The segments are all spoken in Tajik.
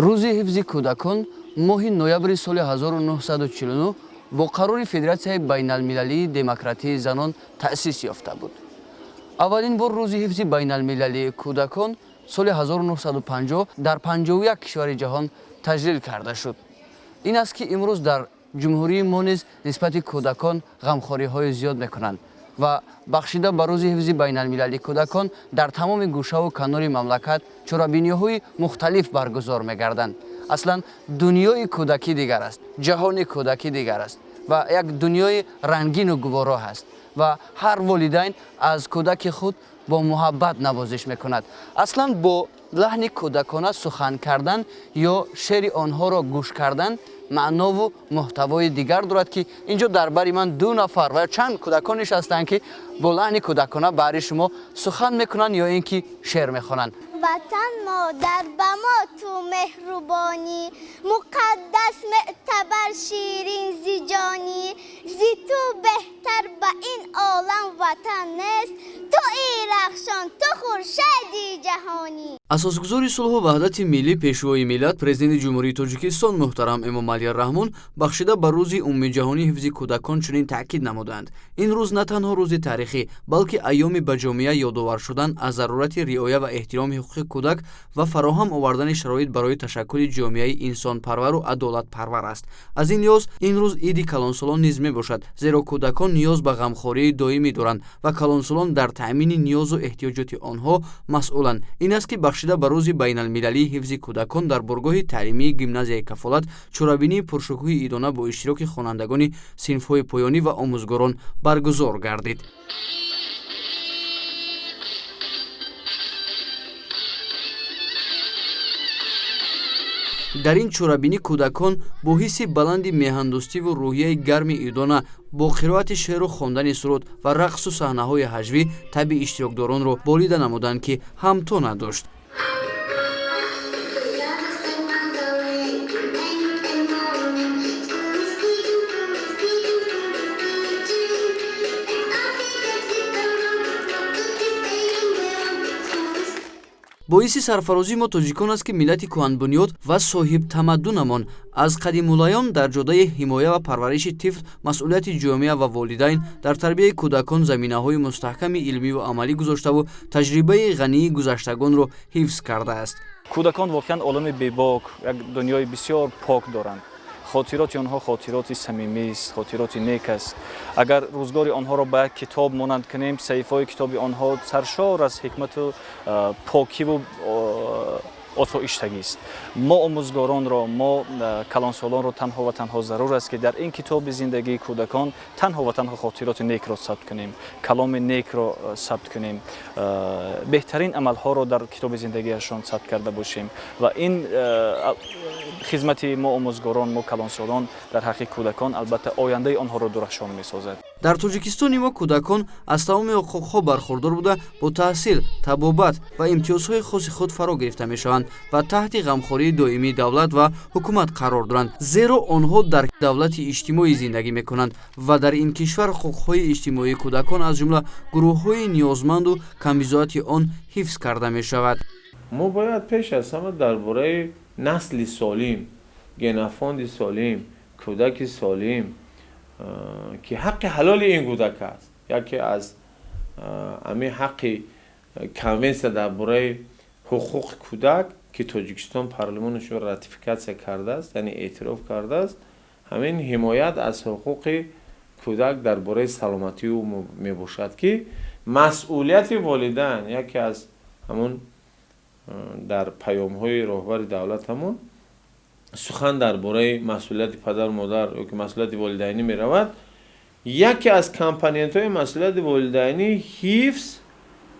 Рӯзи ҳифзи кӯдакон моҳи ноябри соли 1949 бо қарори Федератсияи байналмилалии демократии занон таъсис ёфта буд. Аввалин бор рӯзи ҳифзи байналмилалии кӯдакон соли 1950 дар 51 кишвари ҷаҳон таҷлил карда шуд. Ин аст, ки имрӯз дар ҷумҳурии мо низ нисбати кӯдакон ғамхориҳои зиёд мекунанд ва бахшида ба рӯзи ҳифзи байналмилалии кӯдакон дар тамоми гӯшаву канори мамлакат чорабиниҳои мухталиф баргузор мегарданд. Аслан дунёи кӯдакӣ дигар аст, ҷаҳони кӯдакӣ дигар аст ва як дунёи рангину гуворо ҳаст ва ҳар волидайн аз кӯдаки худ бо муҳаббат навозиш мекунад. Аслан бо лаҳни кӯдакона сухан кардан ё шеъри онҳоро гӯш кардан маънову муҳтавои дигар дорад, ки ин ҷо дар бари ман ду нафар ва чанд кӯдакон нишастанд, ки бо лаҳни кӯдакона баҳри шумо сухан мекунанд ё ин ки шеър мехонанд. Ватан модар, ба мо ту меҳрубонӣ, муқаддас, меътабар, ширин зи ҷонӣ. Зи ту беҳтар ба ин олам ватан нест, туи рахшон, ту хуршеди ҷаҳонӣ. Асосгузори сулҳу ваҳдати миллӣ, Пешвои миллат, Президенти Ҷумҳурии Тоҷикистон муҳтарам Эмомалӣ Раҳмон бахшида ба Рӯзи умумиҷаҳонии ҳифзи кӯдакон чунин таъкид намуданд: ин рӯз на танҳо рӯзи таърихӣ, балки айёми ба ҷомеа ёдовар шудан аз зарурати риоя ва эҳтироми ҳуқуқи кӯдак ва фароҳам овардани шароит барои ташаккули ҷомеаи инсонпарвару адолатпарвар аст. Аз ин лиҳоз ин рӯз иди калонсолон низ мебошад, зеро кӯдакон ниёз ба ғамхории доимӣ доранд ва калонсолон дар таъмини ниёзу эҳтиёҷоти онҳо масъуланд. Ин аст, ки бахшида ба Рӯзи байналмилалии ҳифзи кӯдакон дар боргоҳи таълимии гимназияи «Кафолат» чорабинии пуршукӯҳи идона бо иштироки хонандагони синфҳои поёнӣ ва омӯзгорон баргузор гардид. Дар ин чорабинӣ кӯдакон бо ҳисси баланди меҳандӯстиву рӯҳияи гарми идона, бо қироати шеъру хондани суруд ва рақсу саҳнаҳои ҳаҷвӣ табъи иштирокдоронро болида намуданд, ки ҳамто надошт. Боиси сарфарозии мо тоҷикон аст, ки миллати кӯҳанбунёд ва соҳибтамаддунамон аз қадимулайём дар ҷодаи ҳимоя ва парвариши тифл, масъулияти ҷомеа ва волидайн дар тарбияи кӯдакон заминаҳои мустаҳками илмиву амалӣ гузоштаву таҷрибаи ғании гузаштагонро ҳифз кардааст. Кӯдакон воқеан олами бебок, як дунёи бисёр пок доранд. Хотироти онҳо хотироти самимист, хотироти нек аст. Агар рӯзгори онҳоро ба як китоб монанд кунем, саҳифаҳои китоби онҳо саршор аз ҳикмату покиву осоиштагист. Мо омӯзгоронро, мо калонсолонро танҳо ва танҳо зарур аст, ки дар ин китоби зиндагии кӯдакон танҳо ва танҳо хотироти некро сабт кунем, каломи некро сабт кунем, беҳтарин амалҳоро дар китоби зиндагиашон сабт карда бошем. Ва ин хизмати мо омӯзгорон, мо калонсолон дар ҳаққи кӯдакон албатта ояндаи онҳоро дурахшон месозад. Дар Тоҷикистони мо кӯдакон аз тамоми ҳуқуқҳо бархурдор буда, бо таҳсил, табобат ва имтиёзҳои хоси худ фаро гирифта мешаванд ва таҳти ғамхории доимии давлат ва ҳукумат қарор доранд, зеро онҳо дар давлати иҷтимоӣ зиндагӣ мекунанд ва дар ин кишвар ҳуқуқҳои иҷтимоии кӯдакон, аз ҷумла гурӯҳҳои ниёзманду камбизоати он, ҳифз карда мешавад. Мо бояд пеш аз ҳама дар бораи насли солим, генофонди солим, кӯдаки солим, ки ҳаққи ҳалоли ин кӯдак аст, яке аз ҳамин ҳаққи конвенсия дар бораи ҳуқуқи кӯдак, ки Тоҷикистон парлумонашро ратификатсия кардааст, яъне эътироф кардааст, ҳамин ҳимоят аз ҳуқуқи кӯдак дар бораи саломатии ӯ мебошад, ки масъулияти волидайн яке аз ҳамун дар паёмҳои роҳбари давлатамон сухан дар бораи масъулияти падару модар ё ки масъулияти волидайнӣ меравад. Яке аз компонентҳои масъулияти волидайнӣ ҳифз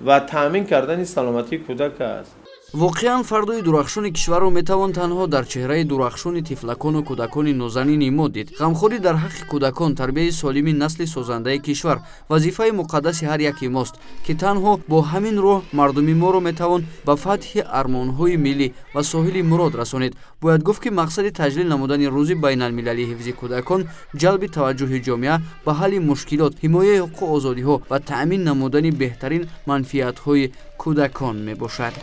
ва таъмин кардани саломатии кӯдак аст. Воқеан, фардои дурахшони кишварро метавон танҳо дар чеҳраи дурахшони тифлакону кӯдакони нозанини мо дид. Ғамхорӣ дар ҳаққи кӯдакон, тарбияи солими насли созандаи кишвар вазифаи муқаддаси ҳар яки мост, ки танҳо бо ҳамин роҳ мардуми моро метавон ба фатҳи армонҳои миллӣ ва соҳили мурод расонид. Бояд гуфт, ки мақсади таҷлил намудани Рӯзи байналмилалии ҳифзи кӯдакон ҷалби таваҷҷӯҳи ҷомеа ба ҳалли мушкилот, ҳимояи ҳуқуқу озодиҳо ва таъмин намудани беҳтарин манфиатҳои кӯдакон мебошад.